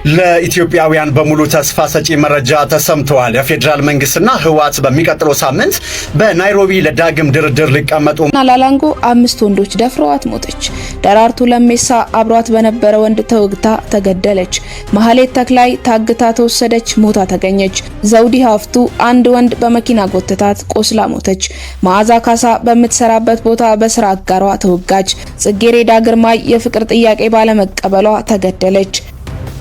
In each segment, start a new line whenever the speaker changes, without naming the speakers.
ለኢትዮጵያውያን በሙሉ ተስፋ ሰጪ መረጃ ተሰምተዋል። የፌዴራል መንግስትና ህወሓት በሚቀጥለው ሳምንት በናይሮቢ ለዳግም ድርድር ሊቀመጡ
ላላንጎ አምስት ወንዶች ደፍረዋት ሞተች። ደራርቱ ለሜሳ አብሯት በነበረ ወንድ ተወግታ ተገደለች። መሀሌት ተክላይ ታግታ ተወሰደች፣ ሞታ ተገኘች። ዘውዲ ሀፍቱ አንድ ወንድ በመኪና ጎትታት ቆስላ ሞተች። መዓዛ ካሳ በምትሰራበት ቦታ በስራ አጋሯ ተወጋች። ጽጌሬዳ ግርማይ የፍቅር ጥያቄ ባለመቀበሏ ተገደለች።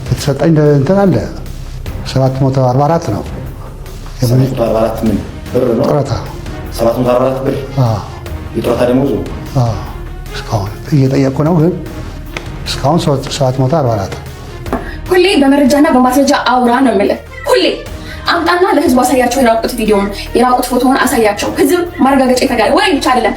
የተሰጠኝ እንትን አለ፣ 744 ነው።
744 ምን ብር ነው?
ጡረታ።
744 ብር የጡረታ ደመወዙ?
እስካሁን እየጠየቅኩ ነው፣ ግን እስካሁን 744።
ሁሌ በመረጃና በማስረጃ አውራ ነው የምልህ። ሁሌ አምጣና ለህዝቡ አሳያቸው። የራቁት ቪዲዮን፣ የራቁት ፎቶውን አሳያቸው። ህዝብ ማረጋገጫ ይፈልጋል ወይ ብቻ አይደለም፣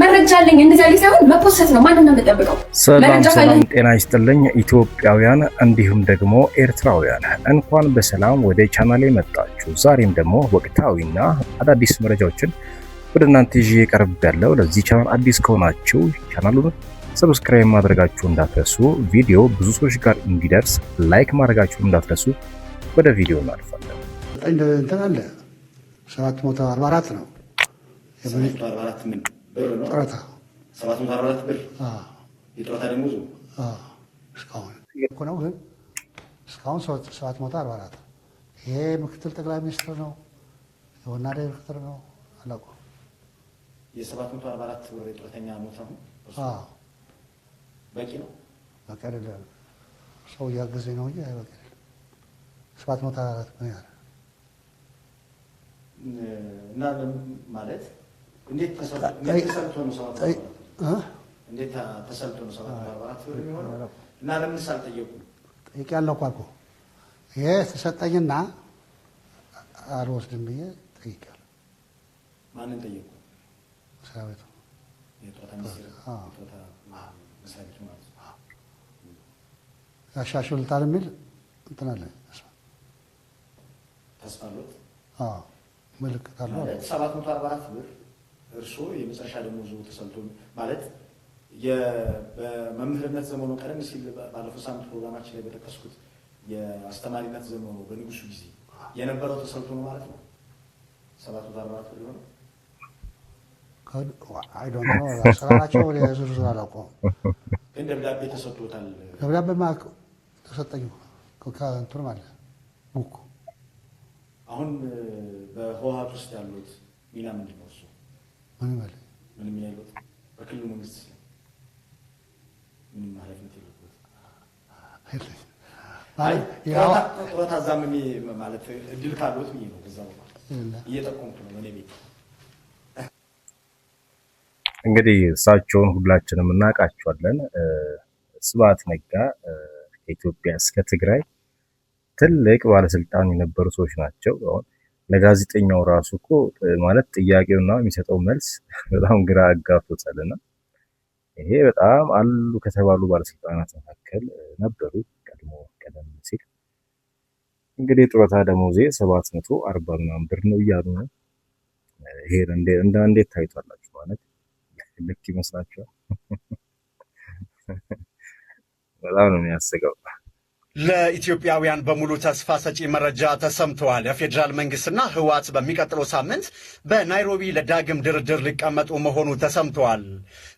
መረጃ አለኝ እንደዚህ ያለ ሳይሆን መፖሰት ነው። ማንን ነው የምጠብቀው?
ሰላም ሰላም፣ ጤና ይስጥልኝ ኢትዮጵያውያን እንዲሁም ደግሞ ኤርትራውያን፣ እንኳን በሰላም ወደ ቻናሌ መጣችሁ። ዛሬም ደግሞ ወቅታዊና አዳዲስ መረጃዎችን ወደ እናንተ ይዤ ቀርቤያለሁ። ለዚህ ቻናል አዲስ ከሆናችሁ ቻናሉን subscribe ማድረጋችሁ እንዳትረሱ፣ ቪዲዮ ብዙ ሰዎች ጋር እንዲደርስ like ማድረጋችሁ እንዳትረሱ። ወደ ቪዲዮ እናልፋለን።
እንትን አለ፣ 744 ነው።
744 ምን ብር ነው?
ጡረታ።
744 ብር የጡረታ ደመወዙ?
እስካሁን እየጠየቅኩ ነው፣ ግን እስካሁን 744። ይሄ ምክትል ጠቅላይ ሚኒስትር ነው፣ የዋና ዳይሬክተር ነው፣ አላውቀውም።
የ744 ብር የጡረተኛ ሞት አሁን በቂ ነው?
በቂ አይደለም። ሰው እያገዘኝ ነው እንጂ በቂ አይደለም። 744 ምን ያህል
እና ማለት እንዴት ተሰልቶ ነው እንዴት ተሰልቶ ነው 744 ብር የሚሆነው? እና ለምንስ አልጠየቁም?
ጠይቄያለሁ እኮ አልኩህ። ይሄ ተሰጠኝና አልወስድም ብዬ ጠይቄያለሁ።
ማንን ጠየቁ?
መስሪያ ቤቱ።
የጡረታ ሚኒስቴር፣ የጡረታ መስሪያ ቤቱ ማለት ነው።
ያሻሽሉታል የሚል እንትን አለ።
ተስፋ አለዎት?
አዎ፣ ምልክት አለው።
ማለት 744 ብር እርስዎ የመጨረሻ ደመወዙ ተሰልቶ ማለት በመምህርነት ዘመኑ፣ ቀደም ሲል ባለፈው ሳምንት ፕሮግራማችን ላይ በጠቀስኩት የአስተማሪነት ዘመኑ በንጉሱ ጊዜ የነበረው ተሰልቶ ነው ማለት ነው። 744 ብር የሆነው?
I don't know፣ አሰራራቸው ዝርዝር አላውቀውም።
ግን ደብዳቤ ተሰጥቶታል።
ደብዳቤማ ተሰጠኝ ከእንትኑ አለ book።
አሁን በህወሓት ውስጥ ያሉት ሚና ምንድን ነው? እሱ
ምንም አለ።
ምንም ያሉት በክልሉ መንግስት ላይ ምንም ኃላፊነት የለበት። ጡረታ እዛም ማለት እድል ካሉት ብዬ ነው። በዛ እየጠቆምኩ ነው እኔ ቤት።
እንግዲህ እሳቸውን ሁላችንም እናውቃቸዋለን። ስብሐት ነጋ ከኢትዮጵያ እስከ ትግራይ ትልቅ ባለስልጣን የነበሩ ሰዎች ናቸው። አሁን ለጋዜጠኛው ራሱ እኮ ማለት ጥያቄውና የሚሰጠው መልስ በጣም ግራ አጋብቶታልና ይሄ በጣም አሉ ከተባሉ ባለስልጣናት መካከል ነበሩ ቀድሞ ቀደም ሲል። እንግዲህ ጡረታ ደሞዜ 740 ምናምን ብር ነው እያሉ ነው። ይሄ እንዴት ታይቷላችሁ? ማለት ልክ ይመስላችኋል? በጣም ነው የሚያስቀው።
ለኢትዮጵያውያን በሙሉ ተስፋ ሰጪ መረጃ ተሰምተዋል። የፌዴራል መንግስትና ህወሓት በሚቀጥለው ሳምንት በናይሮቢ ለዳግም ድርድር ሊቀመጡ መሆኑ ተሰምተዋል።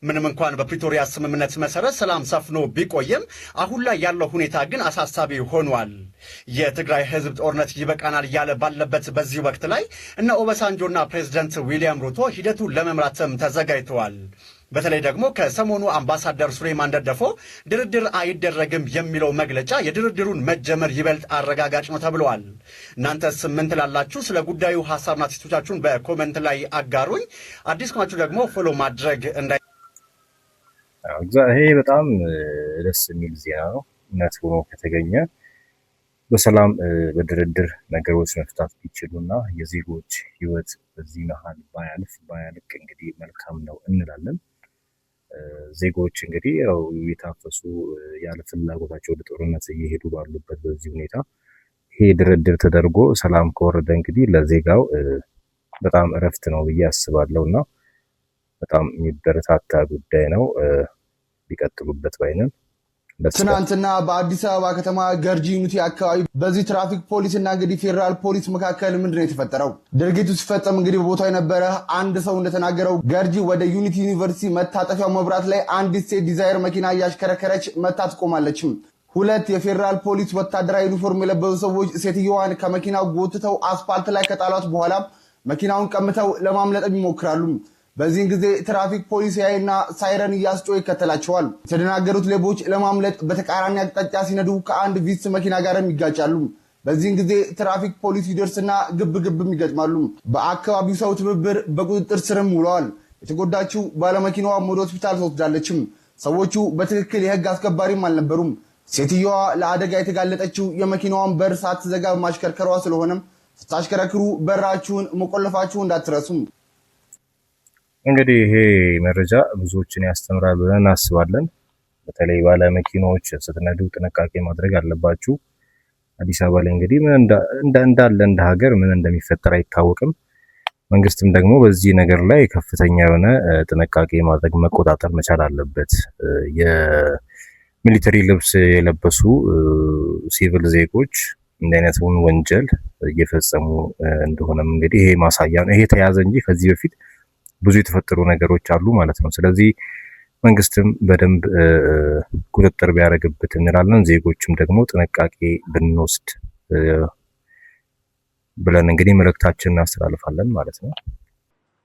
ምንም እንኳን በፕሪቶሪያ ስምምነት መሰረት ሰላም ሰፍኖ ቢቆይም አሁን ላይ ያለው ሁኔታ ግን አሳሳቢ ሆኗል። የትግራይ ህዝብ ጦርነት ይበቃናል እያለ ባለበት በዚህ ወቅት ላይ እነ ኦባሳንጆና ፕሬዚደንት ዊሊያም ሩቶ ሂደቱን ለመምራትም ተዘጋጅተዋል። በተለይ ደግሞ ከሰሞኑ አምባሳደር ሱሌማን ደደፎ ድርድር አይደረግም የሚለው መግለጫ የድርድሩን መጀመር ይበልጥ አረጋጋጭ ነው ተብለዋል። እናንተስ ምን ትላላችሁ? ስለ ጉዳዩ ሀሳብና አስተያየቶቻችሁን በ comment ላይ አጋሩኝ። አዲስ ከሆናችሁ ደግሞ follow ማድረግ እንዳይ
ይሄ በጣም ደስ የሚል ዜና ነው። እውነት ሆኖ ከተገኘ በሰላም በድርድር ነገሮች መፍታት ቢችሉና የዜጎች ሕይወት በዚህ መሀል ባያልፍ፣ ባያልቅ እንግዲህ መልካም ነው እንላለን። ዜጎች እንግዲህ ያው የታፈሱ ያለ ፍላጎታቸው ወደ ጦርነት እየሄዱ ባሉበት በዚህ ሁኔታ ይሄ ድርድር ተደርጎ ሰላም ከወረደ እንግዲህ ለዜጋው በጣም እረፍት ነው ብዬ አስባለሁ እና በጣም የሚበረታታ ጉዳይ ነው። ቢቀጥሉበት ባይነን።
ትናንትና በአዲስ አበባ ከተማ ገርጂ ዩኒቲ አካባቢ በዚህ ትራፊክ ፖሊስና እንግዲህ ፌዴራል ፖሊስ መካከል ምንድነው የተፈጠረው? ድርጊቱ ሲፈጸም እንግዲህ በቦታው የነበረ አንድ ሰው እንደተናገረው ገርጂ ወደ ዩኒቲ ዩኒቨርሲቲ መታጠፊያው መብራት ላይ አንዲት ሴት ዲዛይር መኪና እያሽከረከረች መታ ትቆማለች። ሁለት የፌዴራል ፖሊስ ወታደራዊ ዩኒፎርም የለበሱ ሰዎች ሴትየዋን ከመኪናው ጎትተው አስፋልት ላይ ከጣሏት በኋላ መኪናውን ቀምተው ለማምለጥ ይሞክራሉ። በዚህን ጊዜ ትራፊክ ፖሊስ ያይና ሳይረን እያስጮኸ ይከተላቸዋል። የተደናገሩት ሌቦች ለማምለጥ በተቃራኒ አቅጣጫ ሲነዱ ከአንድ ቪትስ መኪና ጋርም ይጋጫሉ። በዚህን ጊዜ ትራፊክ ፖሊስ ይደርስና ግብ ግብም ይገጥማሉ። በአካባቢው ሰው ትብብር በቁጥጥር ስርም ውለዋል። የተጎዳችው ባለመኪናዋ ወደ ሆስፒታል ተወስዳለችም። ሰዎቹ በትክክል የህግ አስከባሪም አልነበሩም። ሴትየዋ ለአደጋ የተጋለጠችው የመኪናዋን በር ሳትዘጋ በማሽከርከሯ ስለሆነም ስታሽከረክሩ በራችሁን መቆለፋችሁ እንዳትረሱም።
እንግዲህ ይሄ መረጃ ብዙዎችን ያስተምራል ብለን እናስባለን። በተለይ ባለ መኪናዎች ስትነዱ ጥንቃቄ ማድረግ አለባችሁ። አዲስ አበባ ላይ እንግዲህ ምን እንዳለ እንደ ሀገር ምን እንደሚፈጠር አይታወቅም። መንግስትም ደግሞ በዚህ ነገር ላይ ከፍተኛ የሆነ ጥንቃቄ ማድረግ መቆጣጠር መቻል አለበት። የ military ልብስ የለበሱ ሲቪል ዜጎች እንዲህ አይነቱን ወንጀል እየፈጸሙ እንደሆነም እንግዲህ ይሄ ማሳያ ነው። ይሄ ተያዘ እንጂ ከዚህ በፊት ብዙ የተፈጠሩ ነገሮች አሉ ማለት ነው። ስለዚህ መንግስትም በደንብ ቁጥጥር ቢያደርግበት እንላለን። ዜጎችም ደግሞ ጥንቃቄ ብንወስድ ብለን እንግዲህ መልእክታችንን እናስተላልፋለን ማለት ነው።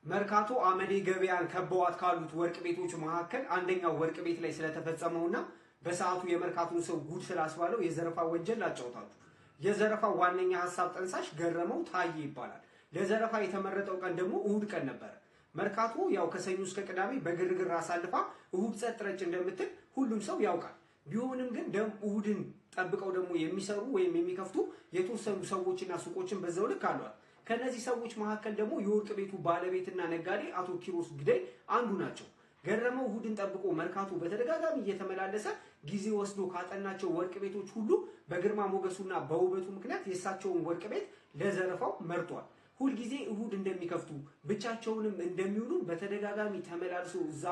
መርካቶ አመዴ ገበያን ከበዋት ካሉት ወርቅ ቤቶች መካከል አንደኛው ወርቅ ቤት ላይ ስለተፈጸመውና በሰዓቱ የመርካቶን ሰው ጉድ ስላስባለው የዘረፋ ወንጀል ላጫውታችሁ። የዘረፋው ዋነኛ ሀሳብ ጠንሳሽ ገረመው ታዬ ይባላል። ለዘረፋ የተመረጠው ቀን ደግሞ እሁድ ቀን ነበረ። መርካቶ ያው ከሰኞ እስከ ቅዳሜ በግርግር አሳልፋ እሁድ ጸጥ ረጭ እንደምትል ሁሉም ሰው ያውቃል። ቢሆንም ግን እሁድን ጠብቀው ደግሞ የሚሰሩ ወይም የሚከፍቱ የተወሰኑ ሰዎችና ሱቆችን በዛው ልክ አሏት። ከነዚህ ሰዎች መካከል ደግሞ የወርቅ ቤቱ ባለቤትና ነጋዴ አቶ ኪሮስ ግደይ አንዱ ናቸው። ገረመው እሁድን ጠብቆ መርካቶ በተደጋጋሚ እየተመላለሰ ጊዜ ወስዶ ካጠናቸው ወርቅ ቤቶች ሁሉ በግርማ ሞገሱና በውበቱ ምክንያት የእሳቸውን ወርቅ ቤት ለዘረፋው መርጧል። ሁልጊዜ እሁድ እንደሚከፍቱ ብቻቸውንም እንደሚውሉ በተደጋጋሚ ተመላልሶ እዛ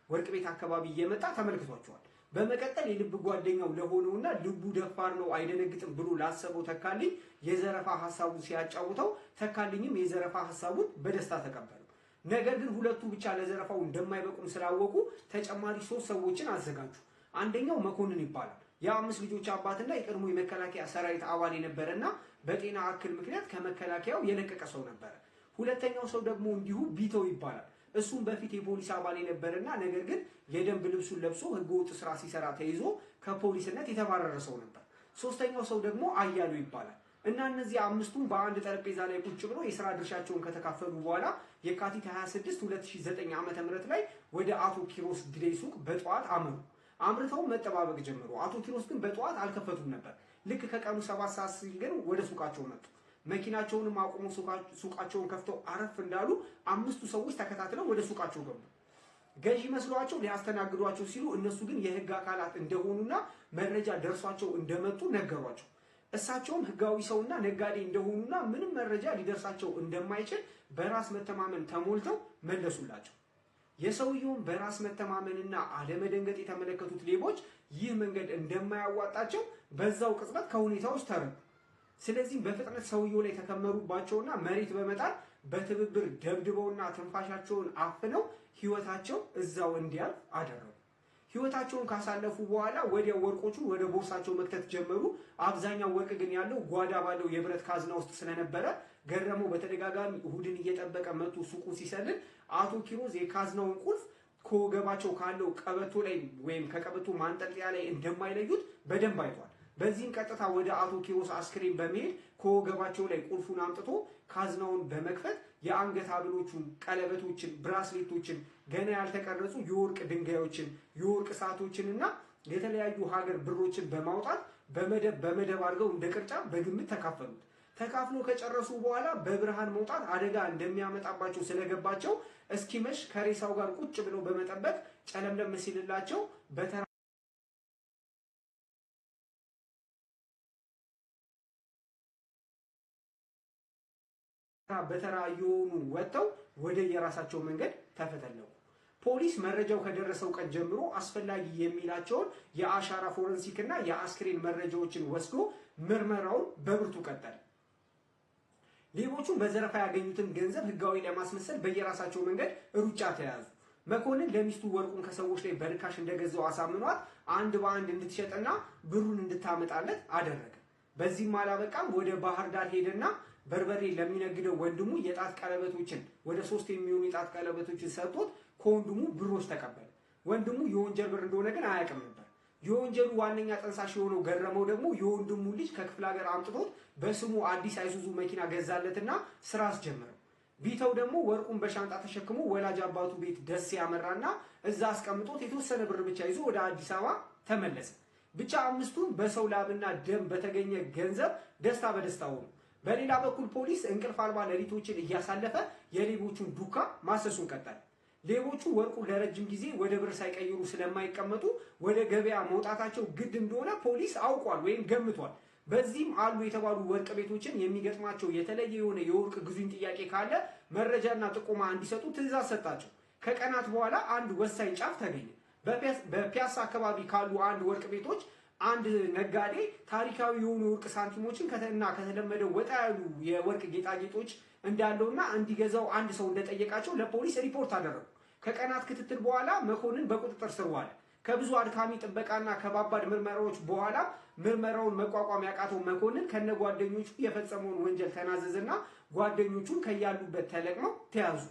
ወርቅ ቤት አካባቢ እየመጣ ተመልክቷቸዋል። በመቀጠል የልብ ጓደኛው ለሆነውና ልቡ ደፋር ነው አይደነግጥም ብሎ ላሰበው ተካልኝ የዘረፋ ሐሳቡን ሲያጫውተው ተካልኝም የዘረፋ ሐሳቡን በደስታ ተቀበለው። ነገር ግን ሁለቱ ብቻ ለዘረፋው እንደማይበቁም ስላወቁ ተጨማሪ 3 ሰዎችን አዘጋጁ። አንደኛው መኮንን ይባላል። የአምስት ልጆች አባትና የቀድሞ የመከላከያ ሰራዊት አባል የነበረና በጤና እክል ምክንያት ከመከላከያው የለቀቀ ሰው ነበር። ሁለተኛው ሰው ደግሞ እንዲሁ ቢተው ይባላል። እሱም በፊት የፖሊስ አባል የነበረና ነገር ግን የደንብ ልብሱን ለብሶ ህገወጥ ስራ ሲሰራ ተይዞ ከፖሊስነት የተባረረ ሰው ነበር። ሶስተኛው ሰው ደግሞ አያሉ ይባላል። እና እነዚህ አምስቱም በአንድ ጠረጴዛ ላይ ቁጭ ብለው የሥራ ድርሻቸውን ከተካፈሉ በኋላ የካቲት 26 2009 ዓመተ ምህረት ላይ ወደ አቶ ኪሮስ ግደይ ሱቅ በጠዋት አመሩ። አምርተው መጠባበቅ ጀመሩ። አቶ ኪሮስ ግን በጠዋት አልከፈቱም ነበር። ልክ ከቀኑ 7 ሰዓት ሲል ግን ወደ ሱቃቸው መጡ። መኪናቸውንም አቁመው ሱቃቸውን ከፍተው አረፍ እንዳሉ አምስቱ ሰዎች ተከታትለው ወደ ሱቃቸው ገቡ። ገዢ መስሏቸው ሊያስተናግዷቸው ሲሉ እነሱ ግን የህግ አካላት እንደሆኑና መረጃ ደርሷቸው እንደመጡ ነገሯቸው። እሳቸውም ህጋዊ ሰውና ነጋዴ እንደሆኑና ምንም መረጃ ሊደርሳቸው እንደማይችል በራስ መተማመን ተሞልተው መለሱላቸው። የሰውየውን በራስ መተማመንና አለመደንገጥ የተመለከቱት ሌቦች ይህ መንገድ እንደማያዋጣቸው በዛው ቅጽበት ከሁኔታዎች ተረዱ። ስለዚህ በፍጥነት ሰውየው ላይ ተከመሩባቸውና መሬት በመጣል በትብብር ደብድበውና ትንፋሻቸውን አፍነው ህይወታቸው እዛው እንዲያልፍ አደረጉ። ህይወታቸውን ካሳለፉ በኋላ ወዲያው ወርቆቹን ወደ ቦርሳቸው መክተት ጀመሩ። አብዛኛው ወርቅ ግን ያለው ጓዳ ባለው የብረት ካዝና ውስጥ ስለነበረ ገረመው በተደጋጋሚ እሁድን እየጠበቀ መጥቶ ሱቁን ሲሰልል አቶ ኪሮስ የካዝናውን ቁልፍ ከወገባቸው ካለው ቀበቶ ላይ ወይም ከቀበቶ ማንጠልጠያ ላይ እንደማይለዩት በደንብ አይቷል። በዚህም ቀጥታ ወደ አቶ ኪሮስ አስክሬን በመሄድ ከወገባቸው ላይ ቁልፉን አምጥቶ ካዝናውን በመክፈት የአንገት ሐብሎቹን፣ ቀለበቶችን፣ ብራስሌቶችን፣ ገና ያልተቀረጹ የወርቅ ድንጋዮችን፣ የወርቅ ሰዓቶችንና የተለያዩ ሀገር ብሮችን በማውጣት በመደብ በመደብ አድርገው እንደ ቅርጫ በግምት ተካፈሉት። ተካፍሎ ከጨረሱ በኋላ በብርሃን መውጣት አደጋ እንደሚያመጣባቸው ስለገባቸው እስኪመሽ ከሬሳው ጋር ቁጭ ብለው በመጠበቅ ጨለምለም ሲልላቸው በተራ በተራ እየሆኑ ወጥተው ወደ የራሳቸው መንገድ ተፈተለቁ። ፖሊስ መረጃው ከደረሰው ቀን ጀምሮ አስፈላጊ የሚላቸውን የአሻራ ፎረንሲክ እና የአስክሬን መረጃዎችን ወስዶ ምርመራውን በብርቱ ቀጠለ። ሌቦቹን በዘረፋ ያገኙትን ገንዘብ ህጋዊ ለማስመሰል በየራሳቸው መንገድ ሩጫ ተያዙ። መኮንን ለሚስቱ ወርቁን ከሰዎች ላይ በርካሽ እንደገዛው አሳምኗት አንድ በአንድ እንድትሸጥና ብሩን እንድታመጣለት አደረገ። በዚህም አላበቃም። ወደ ባህር ዳር ሄደና በርበሬ ለሚነግደው ወንድሙ የጣት ቀለበቶችን ወደ 3 የሚሆኑ የጣት ቀለበቶችን ሰጥቶት ከወንድሙ ብሮች ተቀበለ። ወንድሙ የወንጀል ብር እንደሆነ ግን አያውቅም ነበር። የወንጀሉ ዋነኛ ጠንሳሽ የሆነው ገረመው ደግሞ የወንድሙ ልጅ ከክፍለ ሀገር አምጥቶት በስሙ አዲስ አይሱዙ መኪና ገዛለትና ስራ አስጀመረው። ቢተው ደግሞ ወርቁን በሻንጣ ተሸክሞ ወላጅ አባቱ ቤት ደስ ያመራና እዛ አስቀምጦት የተወሰነ ብር ብቻ ይዞ ወደ አዲስ አበባ ተመለሰ። ብቻ አምስቱን በሰው ላብና ደም በተገኘ ገንዘብ ደስታ በደስታ ሆኑ። በሌላ በኩል ፖሊስ እንቅልፍ አልባ ሌሊቶችን እያሳለፈ የሌቦቹን ዱካ ማሰሱን ቀጠለ። ሌቦቹ ወርቁ ለረጅም ጊዜ ወደ ብር ሳይቀይሩ ስለማይቀመጡ ወደ ገበያ መውጣታቸው ግድ እንደሆነ ፖሊስ አውቋል ወይም ገምቷል። በዚህም አሉ የተባሉ ወርቅ ቤቶችን የሚገጥማቸው የተለየ የሆነ የወርቅ ግዙኝ ጥያቄ ካለ መረጃና ጥቆማ እንዲሰጡ ትዕዛዝ ሰጣቸው። ከቀናት በኋላ አንድ ወሳኝ ጫፍ ተገኘ። በፒያሳ አካባቢ ካሉ አንድ ወርቅ ቤቶች አንድ ነጋዴ ታሪካዊ የሆኑ ወርቅ ሳንቲሞችን እና ከተለመደው ወጣ ያሉ የወርቅ ጌጣጌጦች እንዳለውና እንዲገዛው አንድ ሰው እንደጠየቃቸው ለፖሊስ ሪፖርት አደረጉ። ከቀናት ክትትል በኋላ መኮንን በቁጥጥር ስር ዋለ። ከብዙ አድካሚ ጥበቃና ከባባድ ምርመራዎች በኋላ ምርመራውን መቋቋም ያቃተው መኮንን ከነጓደኞቹ የፈጸመውን ወንጀል ተናዘዘና ጓደኞቹን ከያሉበት ተለቅመው ተያዙ።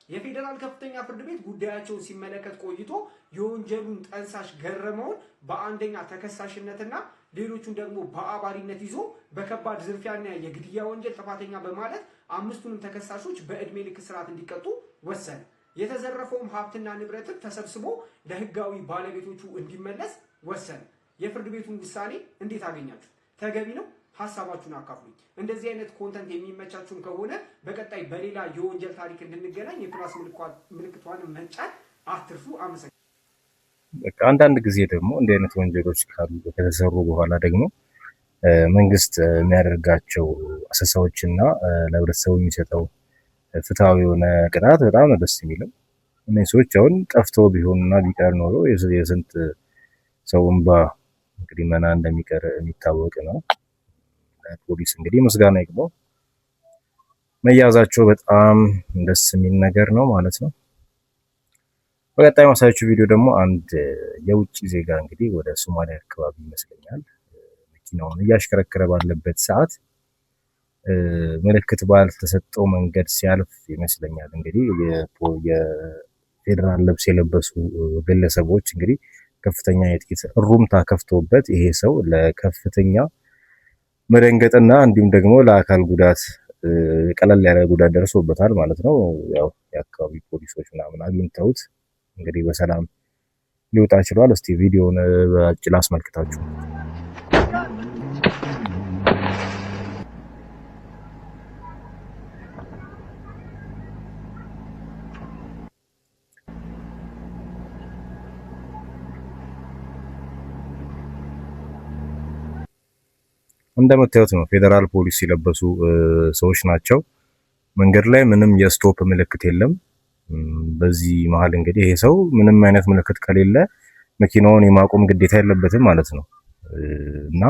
የፌዴራል ከፍተኛ ፍርድ ቤት ጉዳያቸውን ሲመለከት ቆይቶ የወንጀሉን ጠንሳሽ ገረመውን በአንደኛ ተከሳሽነትና ሌሎቹን ደግሞ በአባሪነት ይዞ በከባድ ዝርፊያና የግድያ ወንጀል ጥፋተኛ በማለት አምስቱንም ተከሳሾች በእድሜ ልክ እስራት እንዲቀጡ ወሰነ። የተዘረፈውም ሀብትና ንብረትም ተሰብስቦ ለህጋዊ ባለቤቶቹ እንዲመለስ ወሰነ። የፍርድ ቤቱን ውሳኔ እንዴት አገኛችሁ? ተገቢ ነው? ሐሳባችሁን አካፍሉኝ። እንደዚህ አይነት content የሚመቻችሁን ከሆነ በቀጣይ በሌላ የወንጀል ታሪክ እንድንገናኝ የ plus ምልክቷን መጫን አትርሱ። አመሰግናለሁ።
በቃ አንዳንድ ጊዜ ደግሞ እንዲህ አይነት ወንጀሎች ካሉ ከተሰሩ በኋላ ደግሞ መንግስት የሚያደርጋቸው አሰሳዎችና ለህብረተሰቡ የሚሰጠው ፍትሃዊ የሆነ ቅጣት በጣም ነው ደስ የሚለው። እነዚህ ሰዎች አሁን ጠፍተው ቢሆንና ቢቀር ኖሮ የስንት ሰው እንባ እንግዲህ መና እንደሚቀር የሚታወቅ ነው። ፖሊስ እንግዲህ ምስጋና ይግባው። መያዛቸው በጣም ደስ የሚል ነገር ነው ማለት ነው። በቀጣይ ማሳያችሁ ቪዲዮ ደግሞ አንድ የውጭ ዜጋ እንግዲህ ወደ ሶማሊያ አካባቢ ይመስለኛል መኪናውን እያሽከረከረ ባለበት ሰዓት ምልክት ባልተሰጠው መንገድ ሲያልፍ ይመስለኛል እንግዲህ የፌዴራል ልብስ የለበሱ ግለሰቦች እንግዲህ ከፍተኛ የጥይት እሩምታ ከፍተውበት ይሄ ሰው ለከፍተኛ መደንገጥና እንዲሁም ደግሞ ለአካል ጉዳት ቀለል ያለ ጉዳት ደርሶበታል ማለት ነው። ያው የአካባቢ ፖሊሶች ምናምን አግኝተውት እንግዲህ በሰላም ሊወጣ ችሏል። እስቲ ቪዲዮውን በአጭር ላስመልክታችሁ። እንደምታዩት ነው ፌዴራል ፖሊስ የለበሱ ሰዎች ናቸው። መንገድ ላይ ምንም የ stop ምልክት የለም። በዚህ መሃል እንግዲህ ይሄ ሰው ምንም አይነት ምልክት ከሌለ መኪናውን የማቆም ግዴታ የለበትም ማለት ነው እና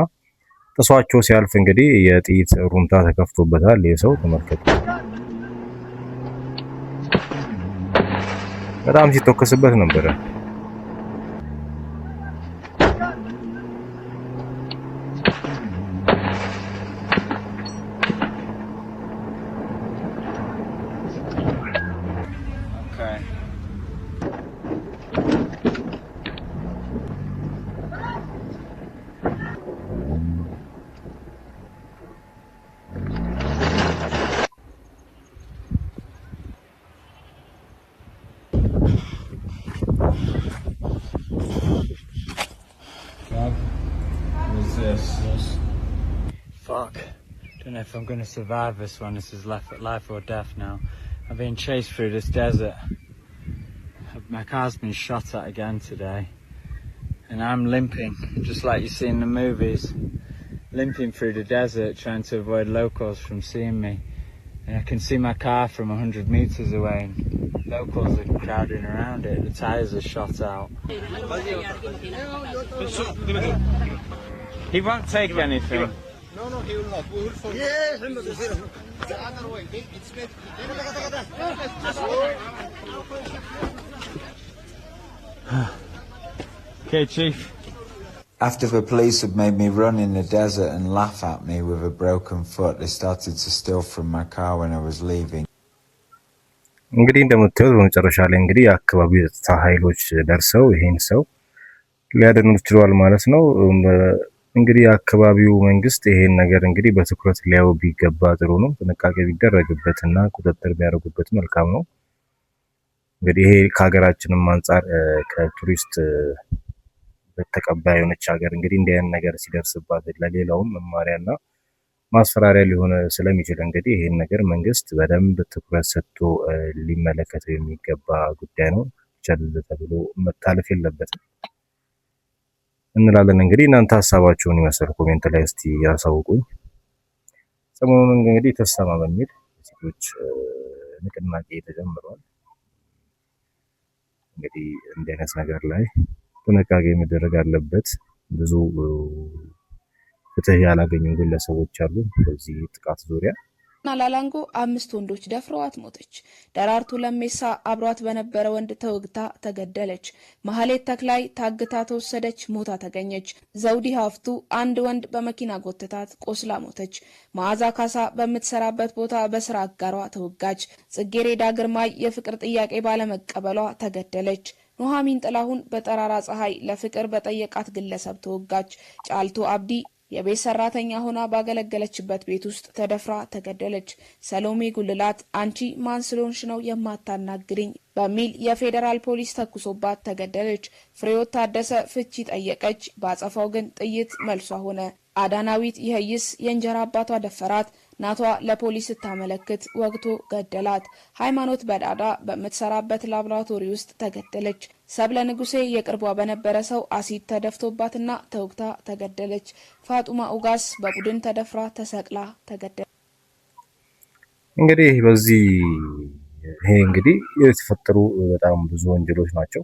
ጥሷቸው ሲያልፍ እንግዲህ የጥይት ሩምታ ተከፍቶበታል። ይሄ ሰው ተመልከቱ፣ በጣም ሲተኮስበት ነበረ።
Fuck. Don't know if I'm gonna survive this one. This is life or death now. I've been chased through this desert. My car's been shot at again today. And I'm limping, just like you see in the movies. Limping through the desert, trying to avoid locals from seeing me. And I can see my car from 100 meters away. And Locals are crowding around it. The tyres are shot out. He won't take anything.
No, he will not. We will follow. Yes, the other way. It's better.
Okay, Chief.
After the police had made me run in the desert and laugh at me with a broken foot, they started to steal from my car when I was leaving.
እንግዲህ እንደምታዩት በመጨረሻ ላይ እንግዲህ የአካባቢው የጸጥታ ኃይሎች ደርሰው ይሄን ሰው ሊያድኑት ችለዋል ማለት ነው። እንግዲህ የአካባቢው መንግስት ይሄን ነገር እንግዲህ በትኩረት ሊያው ቢገባ ጥሩ ነው። ጥንቃቄ ቢደረግበትና ቁጥጥር ቢያደርጉበት መልካም ነው። እንግዲህ ይሄ ከሀገራችንም አንጻር ከቱሪስት ተቀባይ የሆነች ሀገር እንግዲህ እንዲህ አይነት ነገር ሲደርስባት ለሌላውም መማሪያና ማስፈራሪያ ሊሆን ስለሚችል እንግዲህ ይሄን ነገር መንግስት በደንብ ትኩረት ሰጥቶ ሊመለከተው የሚገባ ጉዳይ ነው። ቸል ተብሎ መታለፍ የለበትም እንላለን። እንግዲህ እናንተ ሀሳባችሁን ይመስል comment ላይ እስቲ ያሳውቁኝ። ሰሞኑን እንግዲህ ተሰማ በሚል ሴቶች ንቅናቄ ተጀምሯል። እንግዲህ እንዲህ አይነት ነገር ላይ ጥንቃቄ መደረግ አለበት። ብዙ ፍትህ ያላገኙ ግለሰቦች አሉ በዚህ ጥቃት ዙሪያ።
ላላንጎ 5 ወንዶች ደፍረዋት ሞተች። ደራርቱ ለሜሳ አብሯት በነበረ ወንድ ተወግታ ተገደለች። መሐሌት ተክላይ ታግታ ተወሰደች፣ ሞታ ተገኘች። ዘውዲ ሀፍቱ አንድ ወንድ በመኪና ጎትታት ቆስላ ሞተች። መዓዛ ካሳ በምትሰራበት ቦታ በስራ አጋሯ ተወጋች። ጽጌሬዳ ግርማይ የፍቅር ጥያቄ ባለመቀበሏ ተገደለች። ኑሐሚን ጥላሁን በጠራራ ፀሐይ ለፍቅር በጠየቃት ግለሰብ ተወጋች። ጫልቱ አብዲ የቤት ሰራተኛ ሆና ባገለገለችበት ቤት ውስጥ ተደፍራ ተገደለች። ሰሎሜ ጉልላት አንቺ ማን ስለሆንሽ ነው የማታናግሪኝ በሚል የፌዴራል ፖሊስ ተኩሶባት ተገደለች። ፍሬህይወት ታደሰ ፍቺ ጠየቀች፣ ባጸፋው ግን ጥይት መልሷ ሆነ። አዳናዊት ይህይስ የእንጀራ አባቷ ደፈራት። ናቷ ለፖሊስ ስታመለክት ወግቶ ገደላት። ሃይማኖት በዳዳ በምትሰራበት ላብራቶሪ ውስጥ ተገደለች። ሰብለ ንጉሴ የቅርቧ በነበረ ሰው አሲድ ተደፍቶባትና ተወግታ ተገደለች። ፋጡማ ኡጋስ በቡድን ተደፍራ ተሰቅላ ተገደለች።
እንግዲህ በዚህ ይሄ እንግዲህ የተፈጠሩ በጣም ብዙ ወንጀሎች ናቸው።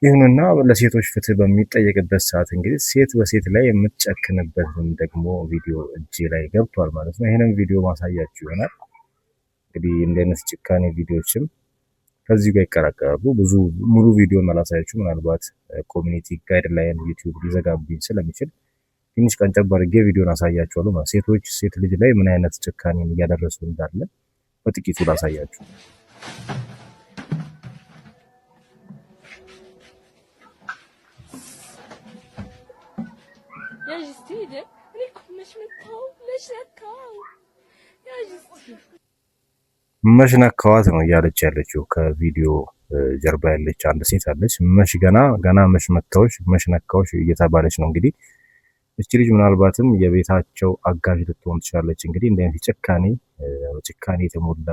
ይሁንና ለሴቶች ፍትህ በሚጠየቅበት ሰዓት እንግዲህ ሴት በሴት ላይ የምትጨክንበትም ደግሞ ቪዲዮ እጅ ላይ ገብቷል ማለት ነው። ይሄንን ቪዲዮ ማሳያችሁ ይሆናል። እንግዲህ እንደ አይነት ጭካኔ ቪዲዮዎችም ከዚህ ጋር ይቀላቀላሉ። ብዙ ሙሉ ቪዲዮ መላሳያችሁ ምናልባት community guideline ዩቲዩብ ሊዘጋብኝ ስለሚችል ትንሽ ቀንጨብ አድርጌ ቪዲዮን አሳያችኋለሁ። ሴቶች ሴት ልጅ ላይ ምን አይነት ጭካኔን እያደረሱ እንዳለ በጥቂቱ ላሳያችሁ። መሽ ነካዋት ነው እያለች ያለችው። ከቪዲዮ ጀርባ ያለች አንድ ሴት አለች። መሽ ገና ገና መሽ መታዎች መሽ ነካዎች እየተባለች ነው። እንግዲህ እቺ ልጅ ምናልባትም የቤታቸው አጋዥ ልትሆን ትችላለች። እንግዲህ እንደ አይነት ጭካኔ የተሞላ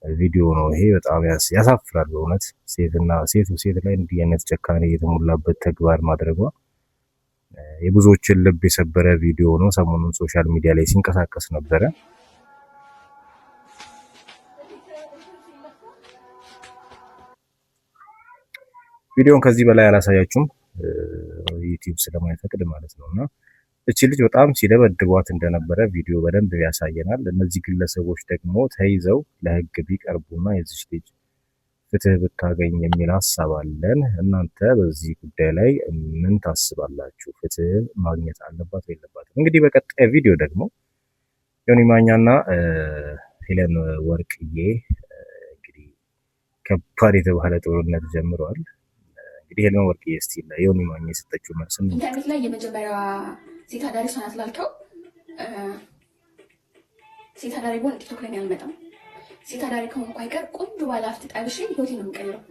ቪዲዮ ነው ይሄ። በጣም ያሳፍራል በእውነት ሴትና ሴት ላይ እንዲህ አይነት ጭካኔ የተሞላበት ተግባር ማድረጓ የብዙዎችን ልብ የሰበረ ቪዲዮ ነው። ሰሞኑን social media ላይ ሲንቀሳቀስ ነበረ። ቪዲዮን ከዚህ በላይ አላሳያችሁም ዩቲዩብ ስለማይፈቅድ ማለት ነውና እቺ ልጅ በጣም ሲደበድቧት እንደነበረ ቪዲዮ በደንብ ያሳየናል። እነዚህ ግለሰቦች ደግሞ ተይዘው ለሕግ ቢቀርቡና የዚች ልጅ ፍትህ ብታገኝ የሚል ሀሳብ አለን። እናንተ በዚህ ጉዳይ ላይ ምን ታስባላችሁ? ፍትህ ማግኘት አለባት ወይ የለባትም? እንግዲህ በቀጣይ ቪዲዮ ደግሞ ዮኒ ማኛና ሄለን ወርቅዬ እንግዲህ ከባድ የተባለ ጦርነት ጀምረዋል። እንግዲህ ሄለን ወርቅዬ እስቲ ለዮኒ ማኛ የሰጠችው መልስ ምን?
ኢንተርኔት ላይ የመጀመሪያ ሴት አዳሪ እሷ ናት ላልከው ሴት አዳሪ ብሆን ቲክቶክ ላይ አልመጣም። ሴት አዳሪ ከሆንኩ አይቀር ቆንጆ ባለሀብት ጠብሼ ህይወቴን ነው የምቀይረው።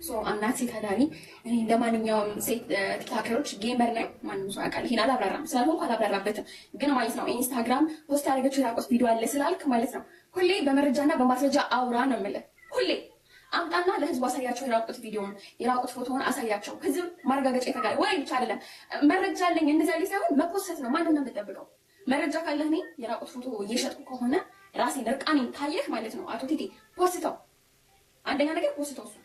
So አምናት ሴት አዳሪ። እኔ እንደማንኛውም ሴት ቲክቶከሮች gamer ላይ ማንም ሰው ያውቃል። ይሄን አላብራራም ስላልሆንኩ አላብራራበትም። ግን ማለት ነው ኢንስታግራም post ያደረገችው የራቁት ቪዲዮ አለ ስላልክ ማለት ነው ሁሌ በመረጃና በማስረጃ አውራ ነው የምልህ። ሁሌ አምጣና ለህዝቡ አሳያቸው። የራቁት ቪዲዮን የራቁት ፎቶውን አሳያቸው። ህዝብ ማረጋገጫ ይፈልጋል። ወይ ብቻ አይደለም መረጃ አለኝ እንደዚህ ያለ ሳይሆን መፖሰት ነው። ማንን ነው የምትጠብቀው? መረጃ ካለህ እኔ የራቁት ፎቶ እየሸጥኩ ከሆነ ራሴን እርቃኔን ካየህ ማለት ነው አቶ ቲቲ ፖስተው አንደኛ ነገር ፖስተው እሱ፣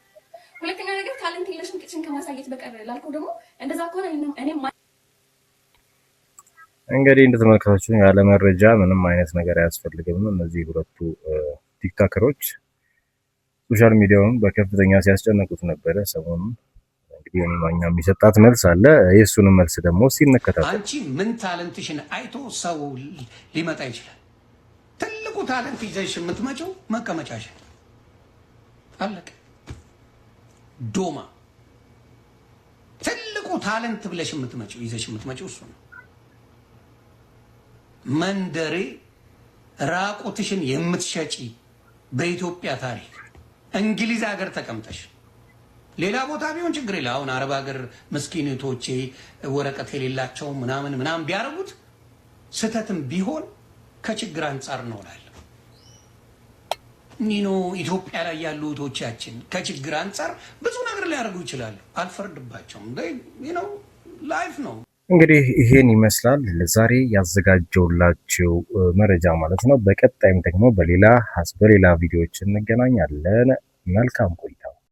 ሁለተኛ ነገር talent የለሽም ቂጥሽን ከማሳየት በቀር ላልከው ደግሞ እንደዛ ከሆነ እኔም
እንግዲህ እንደተመለከታችሁ ያለ መረጃ ምንም አይነት ነገር አያስፈልግም። እነዚህ ሁለቱ ቲክቶከሮች social media ውን በከፍተኛ ሲያስጨንቁት ነበረ ሰሞኑን። እንግዲህ ዮኒ ማኛ የሚሰጣት መልስ አለ። የእሱንም መልስ ደግሞ ሲንከታተል
አንቺ ምን talent ሽን አይቶ ሰው ሊመጣ ይችላል? ትልቁ talent ይዘሽ የምትመጪው መቀመጫሽን፣ አለቀ። ዶማ ትልቁ talent ብለሽ የምትመጪው፣ ይዘሽ የምትመጪው እሱ ነው። መንደሬ ራቁትሽን የምትሸጪ፣ በኢትዮጵያ ታሪክ እንግሊዝ ሀገር ተቀምጠሽ፣ ሌላ ቦታ ቢሆን ችግር የለ። አሁን አረብ ሀገር ምስኪንቶቼ ወረቀት የሌላቸው ምናምን ምናምን ቢያደርጉት ስህተትም ቢሆን ከችግር አንጻር ነው እላለሁ። ኒኖ ኢትዮጵያ ላይ ያሉ እህቶቻችን ከችግር አንጻር ብዙ ነገር ሊያደርጉ ይችላሉ። አልፈርድባቸውም። Life ነው።
እንግዲህ ይሄን ይመስላል ለዛሬ ያዘጋጀውላችሁ መረጃ ማለት ነው። በቀጣይም ደግሞ በሌላ ቪዲዮዎች እንገናኛለን። መልካም ቆይታ።